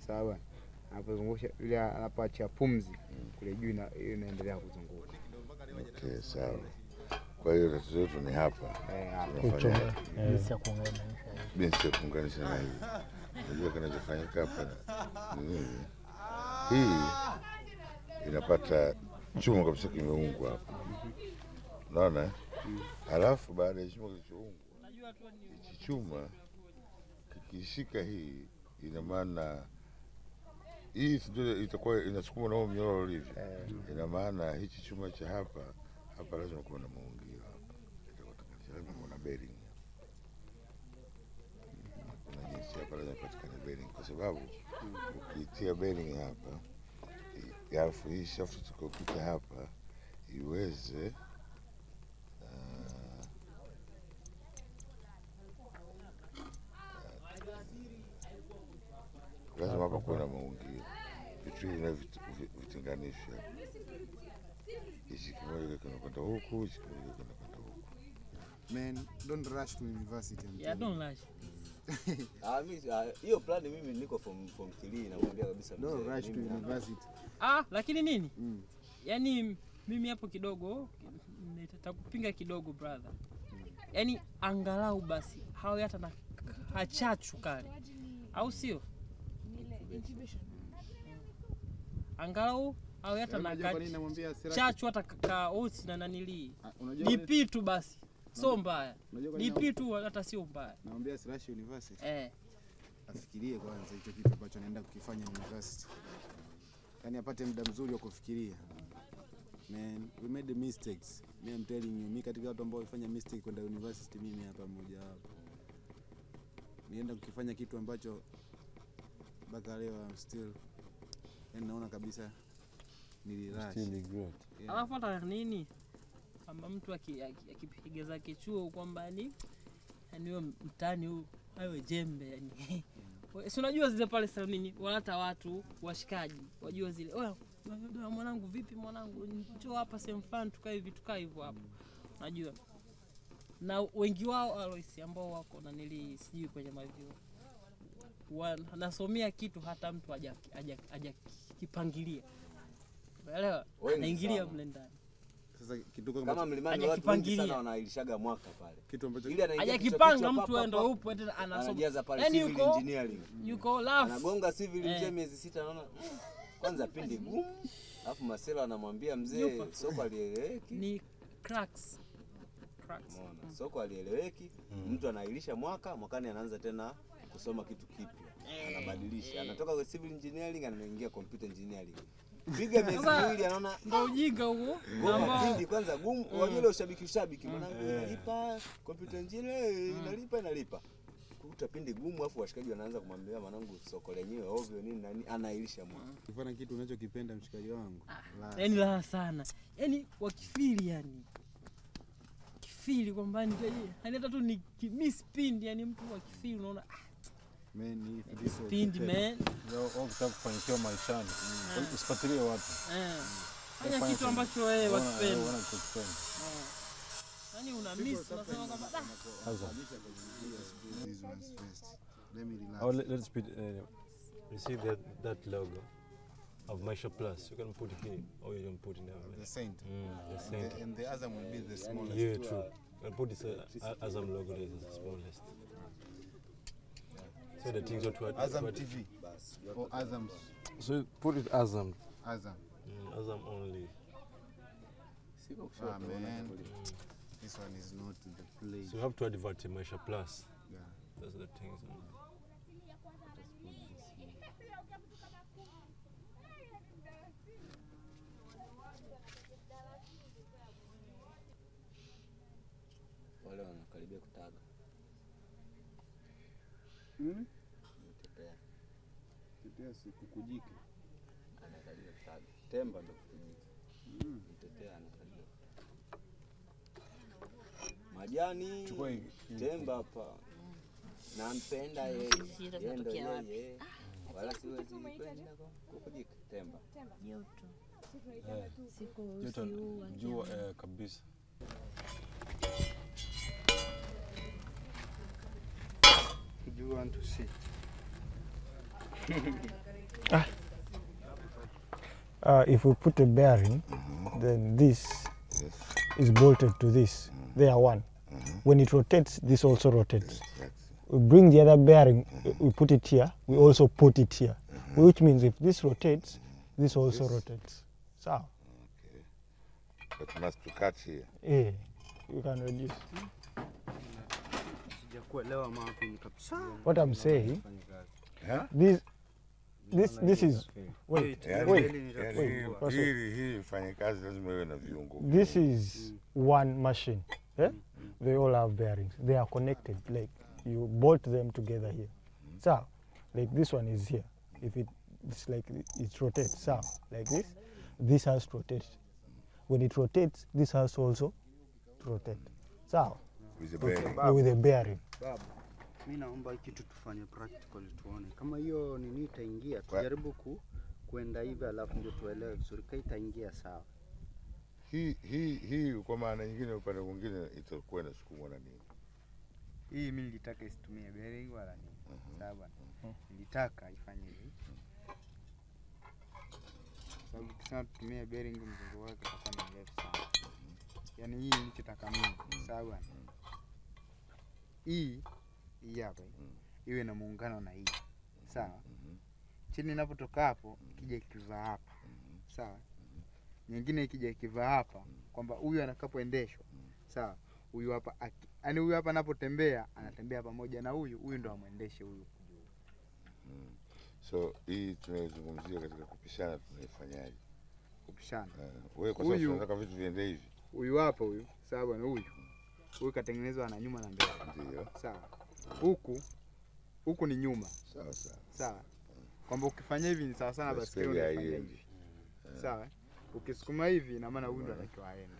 sawa? Anapozungusha ile anapoachia pumzi kule juu inaendelea kuzunguka. Okay, sawa. Kwa hiyo tatizo letu ni hapa. Tunafanya jinsi ya kuunganisha. Jinsi ya kuunganisha na hii. Unajua kinachofanyika hapa ni nini? Hii inapata chuma kabisa kimeungwa hapa. Unaona? Alafu baada ya chuma kilichoungwa, hichi chuma kikishika hii, ina maana hii ndio itakuwa inasukuma na huo mnyororo ulivyo. Ina maana hichi chuma cha hapa hapa lazima kuwe na maungio hapa. Itakuwa lazima kuwe na bearing. Kuna jinsi hapa lazima patikane bearing kwa sababu ukitia bearing hapa alafu hii shaft tukopita hapa iweze lazima hapa kuwe na maungio. Vitu hivi vitenganisha. Hichi kimoja kinakwenda huku, hichi kimoja kinakwenda huku. Man, don't rush to university. Yeah, don't rush. Mimi hiyo plan mimi niko form 3 nakwambia kabisa. Don't rush to university. Lakini nini? Yaani mimi hapo kidogo nitakupinga kidogo brother. Yaani angalau basi hawe hata na hachachu kale. Au sio? Angalau au hata na chachu hata kaosi na nanili. DP tu basi. Sio mbaya. DP tu hata sio mbaya. Naambia Sirashi University. Afikirie kwanza hicho kitu ambacho anaenda kukifanya university. Yaani apate muda mzuri wa kufikiria. Man, we made the mistakes. Me I'm telling you, mimi katika watu ambao walifanya mistake kwenda university mimi hapa mmoja wapo. Nienda kukifanya kitu ambacho mpaka leo I'm still, yani naona kabisa nilirush. Still regret. Yeah. Alafu hata nini? Kwamba mtu akipiga zake chuo kwamba ni yani wewe mtani huu awe jembe yani. Si unajua zile pale salimini wala hata watu washikaji wajua zile. Oya mwanangu vipi mwanangu njoo hapa sehemu fulani tukae hivi tukae hivyo hapo. Unajua. Na wengi wao Alois ambao wako na nili sijui kwenye mavyuo wanasomea kitu hata mtu hajakipangilia. Unaelewa? Anaingilia mle ndani. Sasa kitu kama mlimani watu wengi sana wanailishaga mwaka pale. Kitu ambacho hajakipanga mtu wewe ndio upo tena anasoma. Yaani civil engineering. Yuko laugh. Anagonga civil mzee miezi 6 anaona kwanza pindi gumu. Alafu Masela anamwambia mzee soko alieleweki. Ni cracks. Cracks. Umeona? Soko alieleweki. Mtu anailisha mwaka, mwakani anaanza tena kusoma kitu kipya. Anabadilisha. Anatoka kwa civil engineering anaingia computer engineering. Piga miezi miwili anaona ndio ujinga huo. Goma kwanza gumu, wajua ile ushabiki mwanangu inalipa computer engineering inalipa. Kukuta pindi gumu afu washikaji wanaanza kumwambia mwanangu soko lenyewe ovyo nini nani anailisha mwaka. Kufanya kitu unachokipenda mshikaji wangu. Yaani raha sana. Yaani wakifili yani. Kifili kwamba ni hata tu ni miss pindi yani mtu akifili unaona Man, if this pindi man. Leo ukitaka kufanikiwa maishani, usifuatilie watu. Fanya kitu ambacho wewe wakipenda. Wanachokipenda. Yaani una miss unasema kwamba these ones first. Let me relax. Oh, let's put you see that logo of Maisha Plus. You can put it here or you can put it there. The saint. The saint. And the Azam will be the smallest. Yeah, true. You can put this Azam logo there is the smallest. So the things that Azam TV or Azam. So put it Azam. Azam. Azam only. Ah, man. This one is not the place. So you have to advert Maisha Plus. Yeah. That's the things. Wale wanakaribia kutaga. Tetea. Tetea si kukujike. Anakaribia kutaga. Temba ndo kukujike. Tetea anakaribia. Majani. Chukua hii. Temba hapa. Nampenda yeye. Yeye ndo yeye. Wala siwezi kwenda kukujika temba. Joto. Siku Joto jua kabisa. Do you want to sit? If we put a bearing, then this is bolted to this. They are one. When it rotates, this also rotates. We bring the other bearing, we put it here, we also put it here. Which means if this rotates, this also rotates. So. Okay. But must to cut here. Yeah, you can reduce. What I'm saying, this is wait. This is one machine. Yeah? They all have bearings. They are connected. Like you bolt them together here. So, like this one is here. If it's like it rotates. So, like this, this has to rotate. When it rotates, this has also to rotate. So, with a bearing. With a bearing. Babu, mimi naomba kitu tufanye practical tuone kama hiyo nini itaingia, tujaribu kuenda hivi alafu ndio tuelewe vizuri kama itaingia sawa. Hii kwa maana nyingine upande mwingine itakuwa inasukumwa na nini? Hii mimi nilitaka isitumie bearing wala nini. Sawa bwana. Nilitaka ifanye hivi. Sababu ukisema tutumie bearing mzunguko wake utakuwa ni mrefu sana. Yaani hii nilichotaka mimi. Sawa bwana. Hii hapa iwe na muungano na hii. Sawa? Chini inapotoka hapo ikija ikivaa hapa. Sawa? Nyingine ikija ikivaa hapa kwamba huyu anakapoendeshwa. Sawa? Huyu hapa yaani huyu hapa anapotembea anatembea pamoja na huyu, huyu ndo amuendeshe huyu juu. So hii tunayozungumzia katika kupishana tunaifanyaje? Kupishana. Wewe kwa sababu unataka vitu viende hivi. Huyu hapa huyu, sawa bwana huyu. Huyu katengenezwa na nyuma na mbele. Ndio. Sawa. Huku ni nyuma. Sawa sawa. Sawa. Kwamba ukifanya hivi ni sawa sana baiskeli unafanya hivi. Sawa. Ukisukuma hivi ina maana huyu ndo anatakiwa aende.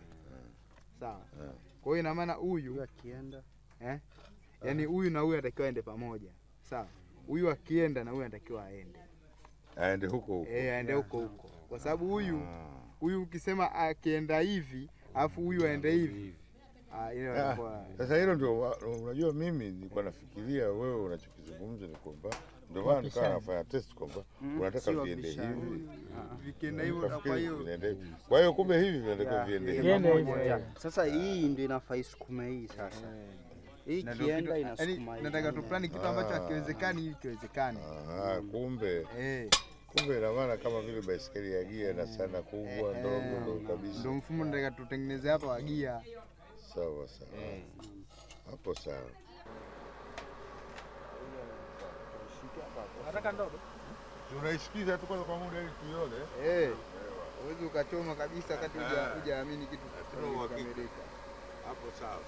Sawa. Kwa hiyo ina maana huyu akienda yaani huyu na huyu anatakiwa aende pamoja. Sawa. Huyu akienda na huyu anatakiwa aende. Aende huko huko. Aende huko huko. Kwa sababu huyu huyu ukisema akienda hivi, alafu huyu aende hivi. Sasa hilo ndio unajua mimi nilikuwa nafikiria wewe unachokizungumza ni kwamba ndio maana nikawa nafanya test kwamba unataka viende hivi. Vikienda hivyo na kwa hiyo. Kwa hiyo kumbe hivi vinataka viende hivi. Sasa hii ndio inafaa isukume hii sasa. Hii kienda inasukuma hii. Nataka tu plan kitu ambacho hakiwezekani ili kiwezekane. Kumbe. Kumbe ina maana kama vile baiskeli ya gia na sana kubwa ndogo ndogo kabisa. Ndio mfumo nataka tutengeneze hapa wa gia. Sawa sawa. Hapo sawa. Nataka ndogo. Tunaisikiza tu kwanza kwa muda ili tuione. Huwezi ukachoma kabisa wakati hujaamini kitu kimekamilika. Hapo sawa.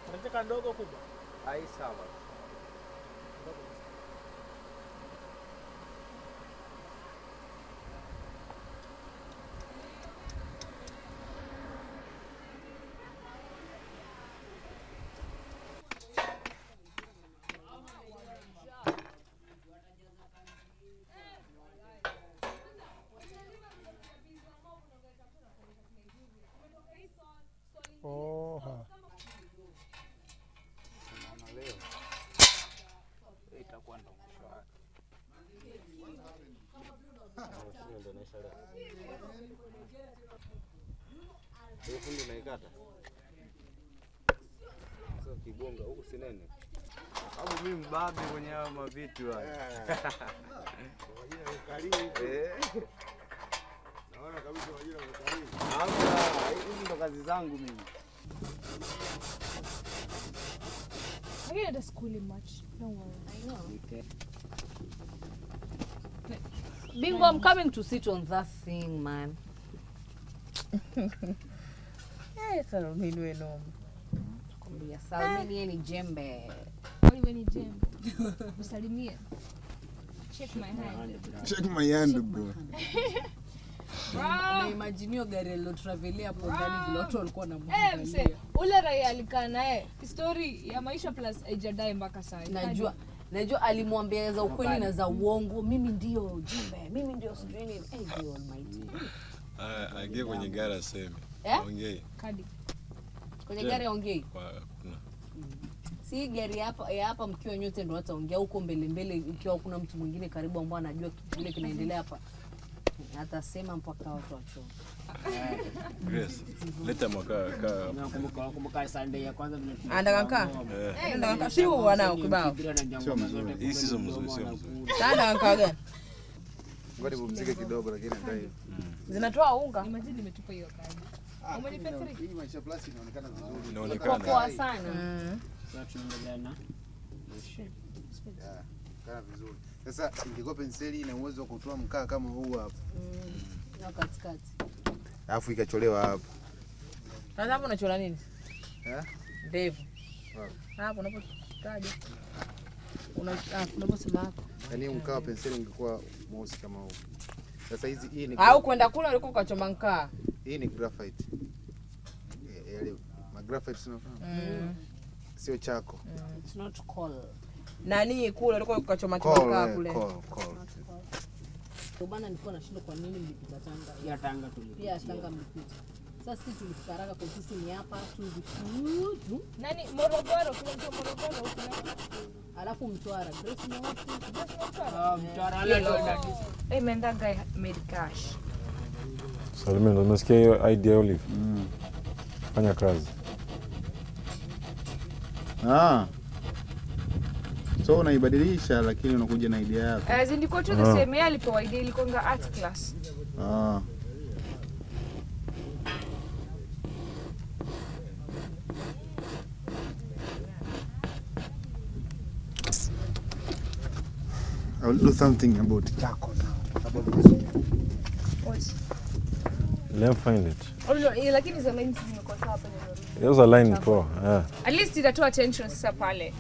Unataka ndogo kubwa? Hai sawa. Fundi naikata. Sasa kigonga huku sinene. Sababu mimi mbabe kwenye hayo mavitu haya. Naona kabisa majina mkarimu. Hapa hizi ndo kazi zangu mimi. I get to school much. Don't worry. I know. Okay. Bingo, I'm coming to sit on that thing, man. Eh, Salmini we noma. Kwambia Salmini yeye ni jembe. Wewe ni jembe. Usalimie. Check my hand. Check my hand, bro. Na imagine hiyo gari alilotravelia hapo ndani vile watu walikuwa wanamwangalia. Mse, ule raia alikaa naye story ya Maisha Plus haijadai mpaka sasa. Najua alimwambia za ukweli na za uongo. Mimi ndio Jumbe, mimi ndio sijui nini. The Almighty. Aingie kwenye gari aseme. Ongei. Kadi. Kwenye gari ongei. Kuna. Si gari hapa ya hapa mkiwa nyote ndo hataongea huko mbele mbele, ikiwa kuna mtu mwingine karibu ambaye anajua kile kinaendelea hapa. Atasema mpaka watu wachoke. Grace, leta mwaka ka. Nakumbuka Sunday ya kwanza vile Anataka kaa. Anataka si wanao kibao. Sio mzuri. Hii sio mzuri, sio mzuri. Sana kaa gani? Ngoja nipumzike kidogo lakini ndio hiyo. Zinatoa unga. Imagine nimetupa hiyo kadi. Umenipea 3. Hii Maisha Plus inaonekana vizuri. Inaonekana. Poa sana. Sasa tunaendelea na kana vizuri. Sasa ingekuwa penseli ina uwezo wa kutoa mkaa kama huu hapa. Na katikati. Alafu ikacholewa hapa. Sasa hapo unachola nini? Eh? Ndevu. Hapo unapotaja. Unaposema hapo. Yaani mkaa wa penseli ungekuwa mweusi kama huu. Sasa hizi hii ni au kwenda kule ulikuwa ukachoma mkaa. Hii ni graphite. Yale ma graphite unafahamu? Sio chako. It's not coal. Nani kule ulikuwa ukachoma mkaa kule. Coal. Ndio bana nilikuwa nashindwa kwa nini mlipita Tanga. Pia Tanga tulipita. Pia Tanga mlipita. Sasa sisi tulifika haraka kwa sisi ni hapa tu. Nani Morogoro kuna mtu Morogoro huko nani? Alafu Mtwara. Grace ni wapi? Mtwara leo. Hey man, that guy made cash. Salome, ndo umesikia hiyo idea Olive? Fanya kazi. So unaibadilisha lakini unakuja na idea yako. As in tu the same, yeye alipewa idea ilikuwa art class. I will do something about charcoal now. About this. What? Let me find it. Oh no, lakini za lines zimekuwa sawa pale. Those are line poa. Yeah. At least itatoa attention sasa pale.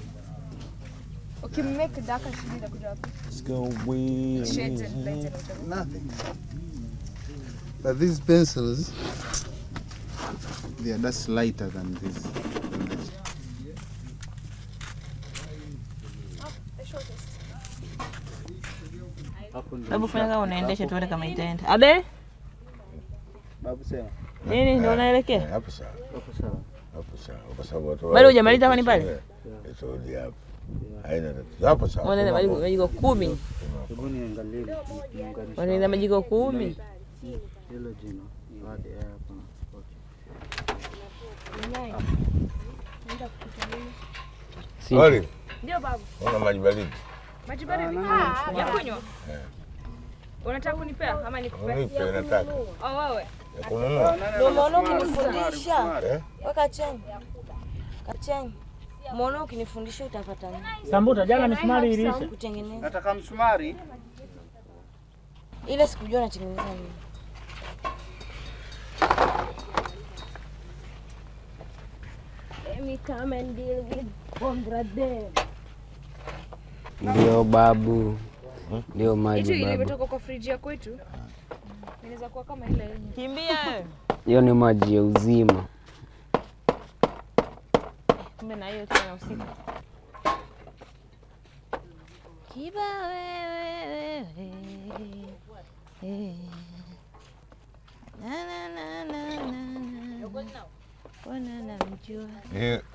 Okay, make darker shade itakuja wapi? Let's go way. Shades and lights and whatever. Nothing. But these pencils, they are just lighter than this. Oh, the shortest. Hebu fanya kama unaendesha tuone kama itaenda. Abe? Babu sema. Nini ndio unaelekea? Hapo sawa. Hapo sawa. Hapo sawa. Kwa sababu watu bado hujamaliza kwani pale? Itarudi hapo. Haina tatizo. Hapo sawa. Wanaenda majiko 10. Hebu niangalie niunganishe. Wanaenda majiko 10. Hilo jino. Baada ya hapo. Okay. Oli. Ndio babu. Una maji baridi? Maji baridi? Ya kunywa? Unataka kunipea ama nikupe? Nipe, nataka. Oh wewe. Ya kununua. Ndio maana ukinifundisha. Weka cheni. Kacheni. Mbona ukinifundisha utapata nini? Sambuta jana misumari iliisha. Kutengeneza. Nataka msumari. Ile sikujua natengeneza nini. Let me come and deal with Bangladesh. Ndio babu. Ndio maji babu. Hiyo imetoka kwa friji ya kwetu. Inaweza kuwa kama ile yenyewe. Kimbia. Hiyo ni maji ya uzima. Kumbe na hiyo tena usiku. Kiba wewe. Na na na na na. Bwana namjua.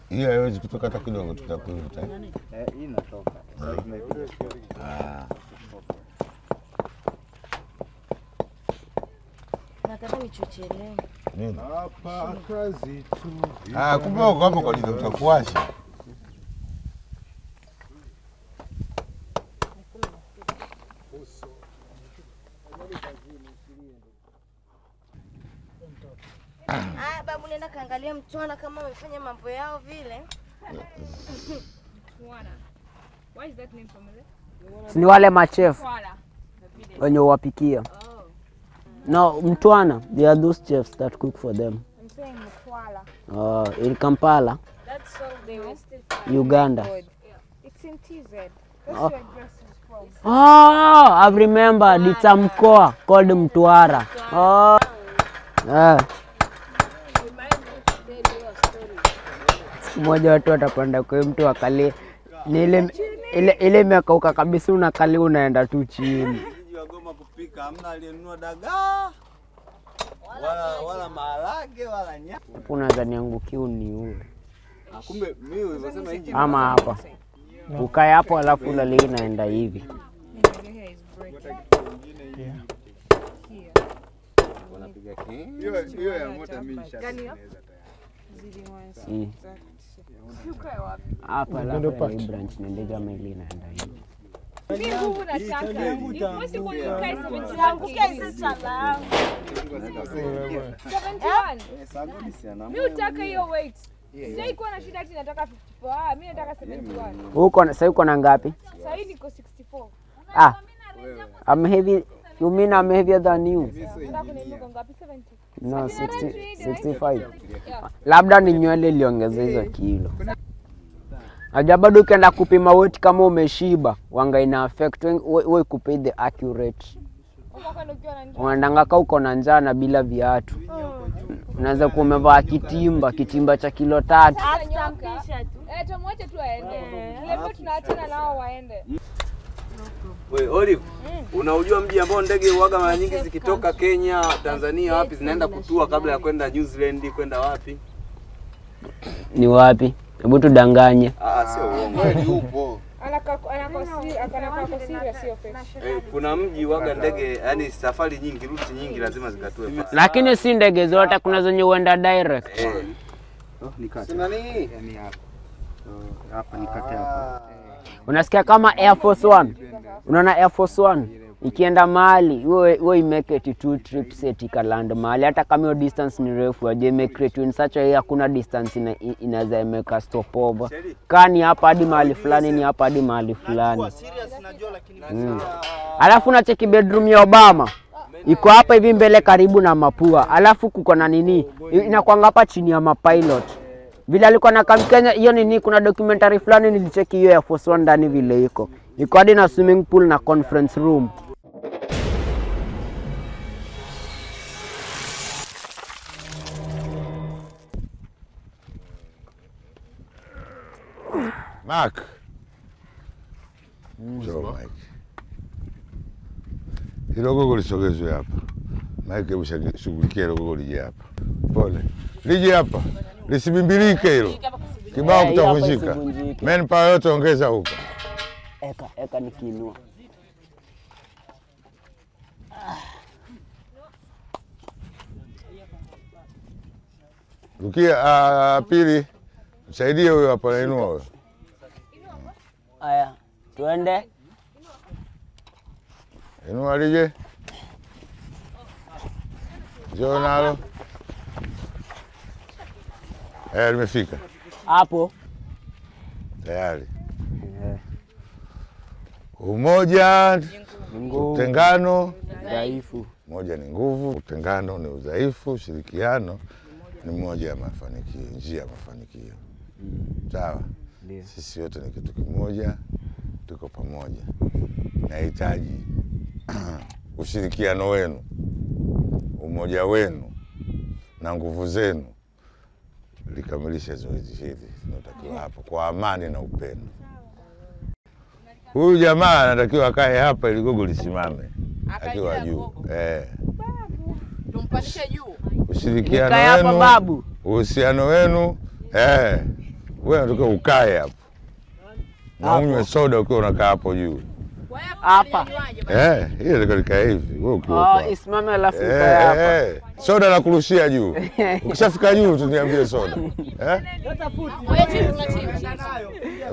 Hiyo haiwezi kutoka hata kidogo tutakuvuta. Hii inatoka. Sasa tunaipiga. Nataka nichochelee. Nini? Hapa kazi tu. Kumbe uko hapo kwa ajili utakuacha. Babu nenda kaangalia Mtwana kama wamefanya mambo yao vile. Mtwana. Why is that name familiar? Si wale machef wenye wapikia. No, Mtwana, they are those chefs that cook for them. I'm saying Mtwala. In Kampala. That's so they wasted. Uganda. It's in TZ. That's where Grace is from. Oh, I've remembered. It's a mkoa called Mtwara. Oh. Siku moja watu watapanda kwa mtu wakali ni ile imekauka kabisa, unakali unaenda tu chini. Goma kupika, hamna aliyenunua dagaa wala maharage wala nyama. Unaweza niangukia uniue. Kumbe mimi ulivyosema hiki ama hapa. Ukae hapo alafu ulale inaenda hivi. Hiyo ya moto mimi nishatengeneza tayari. Hapa labda ni branch ni ndege ama ile inaenda hivi. Mimi nguvu nataka. Impossible nikae 71. Hizo chala yangu. 71. Mimi utaka hiyo weight. Sijai kuwa na shida ati nataka 54. Mimi nataka 71. Uko sasa uko na ngapi? Sasa hivi niko 64. Ah. I'm heavy. You mean I'm heavier than you? No, 60, 65. Labda ni nywele iliongeza hizo kilo. Najua bado ukienda kupima weight kama umeshiba, wanga ina affect wewe kupe the accurate. Unaendanga ka uko na njaa na bila viatu. Unaweza kuwa umevaa kitimba cha kilo 3. Tumwache tu aende. Leo tunaachana nao waende. Wewe Olive, unaujua mji ambao ndege huaga mara nyingi zikitoka Kenya, Tanzania wapi zinaenda kutua kabla ya kwenda New Zealand, kwenda wapi? Ni wapi? Hebu tudanganye. Ah, sio uongo. Kweli upo. Kuna mji huaga ndege, yani safari nyingi, ruti nyingi lazima zikatue pale. Lakini si ndege zote, kuna zenye huenda direct. Oh, nikate. Yaani hapa. Hapa nikate hapa. Unasikia kama Air Force One. Unaona Air Force One ikienda mahali, wewe imeke it 2 trips ikaland mahali, hata kama hiyo distance ni refu, aje make it in such a way hakuna distance inaweza imeka stopover. Kani hapa hadi mahali fulani, ni hapa hadi mahali fulani. Alafu unacheki bedroom ya Obama iko hapa hivi mbele karibu na mapua. Alafu kuko na nini? Inakuanga hapa chini ya mapilot. Vile alikuwa na kam Kenya hiyo nini, kuna documentary fulani nilicheki hiyo ya Force One ndani vile iko. Iko hadi na swimming pool na conference room. Mark. Njoo Mike. Hilo gogo lisogezwe hapa. Mike, hebu shughulikia hilo gogo lije hapa. Pole. Lije hapa. Lisibimbilike hilo. Kibao kitavunjika. Manpower yote ongeza huko. Eka nikiinua. Rukia pili. Msaidie huyo hapa anainua huyo. Aya, tuende. Inua lije. Njoo nalo. Limefika. Hapo. Tayari. Umoja, utengano, udhaifu. Umoja ni nguvu, utengano ni udhaifu, ushirikiano ni moja ya mafanikio, njia ya mafanikio. Sawa? Sisi wote ni kitu kimoja, tuko pamoja. Nahitaji ushirikiano wenu, umoja wenu na nguvu zenu likamilishe zoezi hili tunatakiwa hapo kwa amani na upendo. Huyu jamaa anatakiwa akae hapa ili gogo lisimame akiwa juu. Tumpandishe juu. Ushirikiano wenu, babu. Uhusiano wenu, wewe unatakiwa ukae hapo. Na unywe soda ukiwa unakaa hapo juu. Hapa. Hiyo ndio ikae hivi. Wewe ukiwa. Oh, isimame alafu ukae hapa. Soda na kurushia juu. Ukishafika juu tuniambie soda.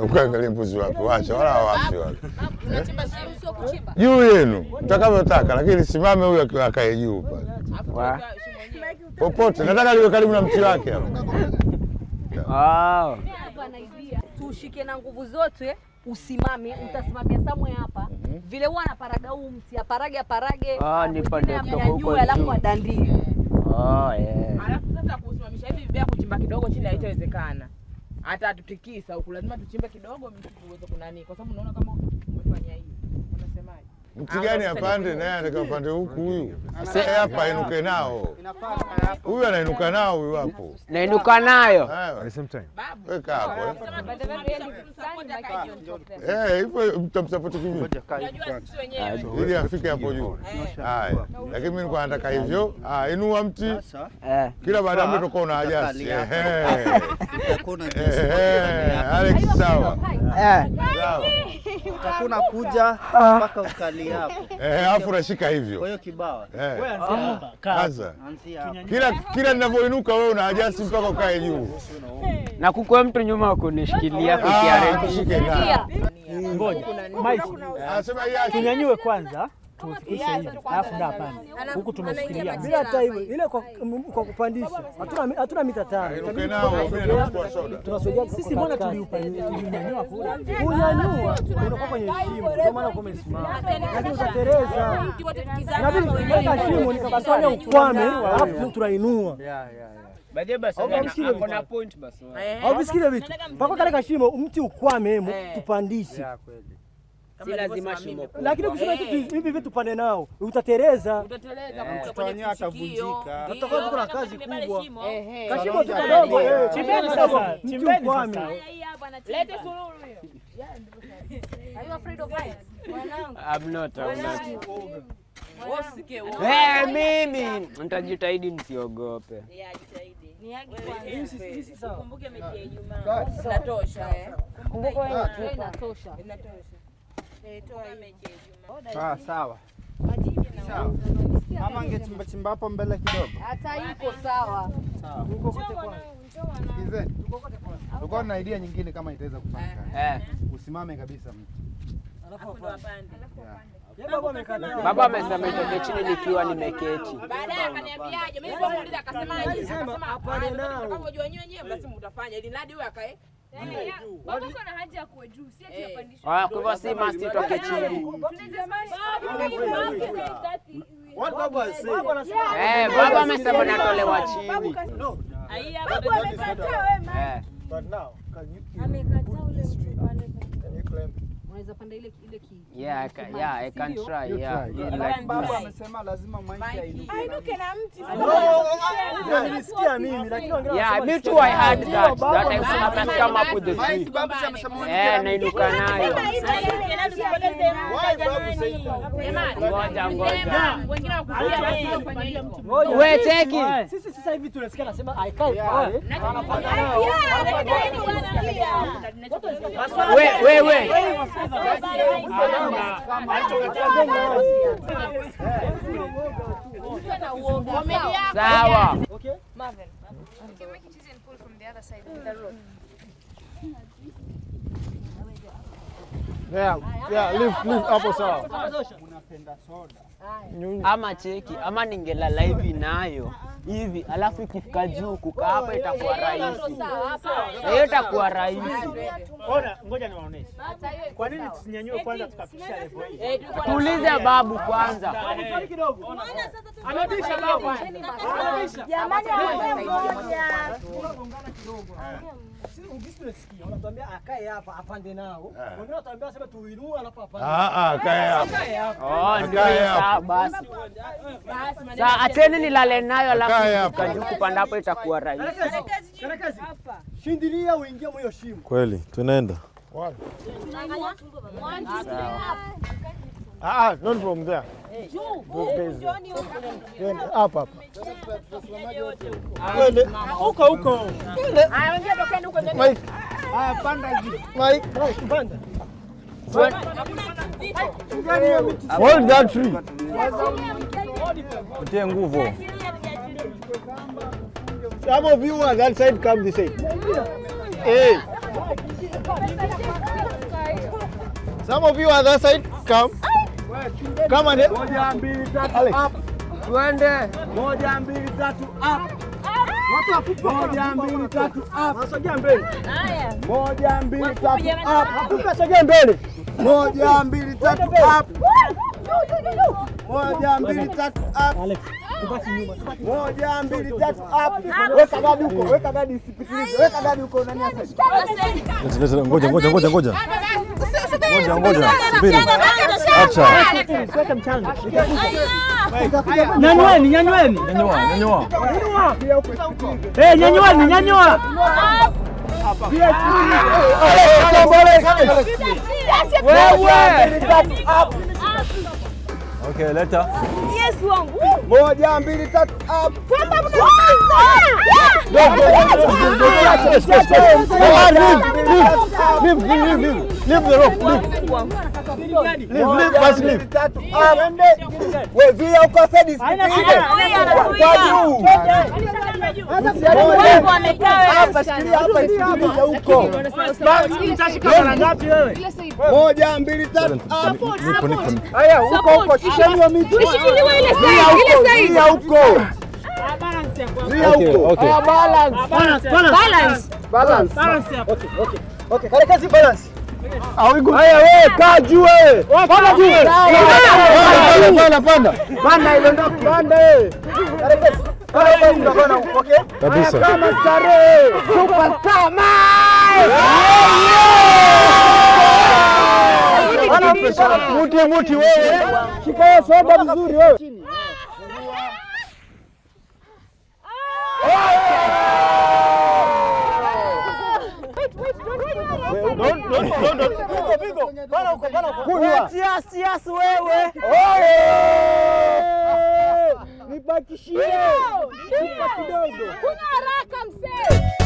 Ukaangalia mbuzi wapi, wacha wala wapi wale. Juu yenu mtakavyotaka, lakini simame huyu akiwa akae juu pale. Popote nataka liwe karibu na mti wake hapo. Wow. Tushike na nguvu zote, usimame, utasimamia somewhere hapa. Vile huwa anaparaga huu mti, aparage. Nipande kutoka huko. Alafu adandie. Alafu sasa kusimamisha hivi vibaya kuchimba kidogo chini haitawezekana. Hata atutikisa huku lazima tuchimbe kidogo mti uweze kunani, kwa sababu unaona kama umefanya hivi. Mti gani apande naye anataka apande huku huyu. Sasa hapa inuke nao. Huyu anainuka nao huyu hapo. Nainuka nayo. At the same time. Weka hapo. Hivyo mtamsupport kivipi? Ili afike hapo juu. Haya. Lakini mimi nilikuwa nataka hivyo. Inua mti. Kila baada ya muda utakuwa una ajasi. Alex sawa. Sawa. Utakuwa kuja mpaka ukali hapo. Alafu unashika hivyo. Kwa hiyo kibawa. Wewe anzia hapa. Kaza. Kila ninavyoinuka wewe una ajasi mpaka ukae juu. Na kukwe mtu nyuma kunishikilia kukiarejea. Ngoja. Mike. Tunyanyue kwanza. Tufikishe hivi. Alafu ndio hapana. Huku tumeshikilia. Bila hata hivyo ile kwa kupandisha. Hatuna mita 5. Tunasogea sisi mbona tuliunyanyua kule? Unyanyua unakuwa kwenye shimo ndio maana uko umesimama. Lakini utatereza. Inabidi weka shimo nikakufanya ukwame alafu tunainua. Baadaye basi kuna point basi. Au visikile vitu. Mpaka kale kashimo mti ukwame hemo tupandishe. Si lazima shimo. Lakini ukisema kitu hivi vitu pande nao utatereza. Utatereza mtoto atavunjika. Tutakuwa tuko na kazi kubwa. Kashimo tu kadogo. Chimbeni sasa. Chimbeni sasa. Lete suluhu hiyo. Are you afraid of heights? I'm not. Mimi nitajitahidi nisiogope. Yeah, jitahidi. Kumbuke mechi ya Ijumaa. Inatosha eh. Kumbuka inatosha. Inatosha. Toa mechi ya Ijumaa. Sawa. Sawa. Ama angechimba chimba hapo mbele kidogo. Hata iko sawa. Sawa. Huko kote kwa. Sikizeni. Uko na idea nyingine kama itaweza kufanya kazi. Usimame kabisa mtu. Alafu apande. Baba amesema itoke chini nikiwa nimeketi. Baadaye akaniambiaje? Mimi nilipomuuliza akasemaje? Akasema hapana nao. Mtakavyojua nyinyi wenyewe basi mtafanya ili nadi huyo akae. Baba uko na haja ya kuwa juu, si ati apandishwe. Ah, kwa hivyo si must itoke chini. What baba is saying? Baba amesema natolewa chini. No. Baba amekataa wewe. But now, can you put this tree up? Can you climb? Unaweza panda ile ki. Yeah, I can try. Yeah. Like baba amesema lazima Mike ainuke. Ainuke na mti. No, nilisikia mimi lakini wengine Yeah, me too I heard that. That I must come up with the tree. Baba amesema nainuka nayo. Why babu say that? Ngoja ngoja. Wengine wakusikia Wewe cheki. Sisi sasa hivi tunasikia nasema aikae pale. Anapanda nao. Wewe. Sawa. Okay. Marvin. You can make it easy and pull from the other side with the rope. Yeah, lift hapo sawa. Unapenda soda. Ama cheki, ama ningelala hivi nayo hivi, alafu ikifika juu kukaa hapa itakuwa rahisi. Hiyo itakuwa rahisi. Ona, ngoja niwaoneshe. Kwa nini tusinyanyue kwanza tukafikisha level hii? Tuulize babu kwanza. Kidogo. Anabisha babu. Anabisha. Jamani, ngoja. Sisi ungisikia unatuambia akae hapa apande nao. Wengine wanatuambia sema tuinue alafu apande. Akae hapa. Oh, ndio sawa basi. Sasa acheni nilale nayo alafu juu kupanda hapo itakuwa rahisi. Karakasi. Shindilia uingie mwa hiyo shimo. Kweli, tunaenda. Not from there. Up up. Twende huko huko. Haya, wengine tokeni huko. Mike. Haya, panda juu. Mike, panda. Hold that tree. Utie nguvu. Some of you on that side come this side. Hey. Some of you on that side come. Come on. 1 2 3 up. Twende. 1 2 3 up. Watu wafupi 1 2 3 up. Wasogea mbele. Haya. 1 2 3 up. Wafupi wasogea mbele. 1 2 3 up. 1 2 3 up. Alex, tubaki nyuma. 1 2 3 up. Weka gadi huko, weka gadi isipitilize. Weka gadi huko nani asante. Leta ngoja ngoja ngoja ngoja. Ngoja ngoja. Acha. Weka mchanga. Nyanyueni, nyanyueni. Nyanyua, nyanyua. Eh, nyanyueni, nyanyua. Wewe. Okay, leta. Yes wangu. 1 2 3 up. Leave, leave, leave. Leave the rope, leave. Leave, leave, basi leave. Wewe zuia uko sasa kwa juu. Hapa shikilia hapa isikilize huko. Mtashika mara ngapi wewe? 1 2 3 up. Haya huko huko shikeni miti. Ishikiliwe ile side, ile side. Zuia huko. Zuia huko. Okay. Balance. Balance. Balance. Balance hapo. Okay, okay. Okay, kale kazi balance. Haya wewe kaa juu wewe. Panda juu. Panda, panda. Panda ile ndo panda wewe. Kale kazi. Kale kazi tunaona huko, okay? Kabisa. Kama starehe. Superstar man. Muti muti wewe. Shika hiyo soda vizuri wewe. Don't. Pigo, pigo. Bana huko, bana huko. Kunywa. Yes, yes wewe. Nibakishie. Chupa kidogo. Kunywa haraka mzee.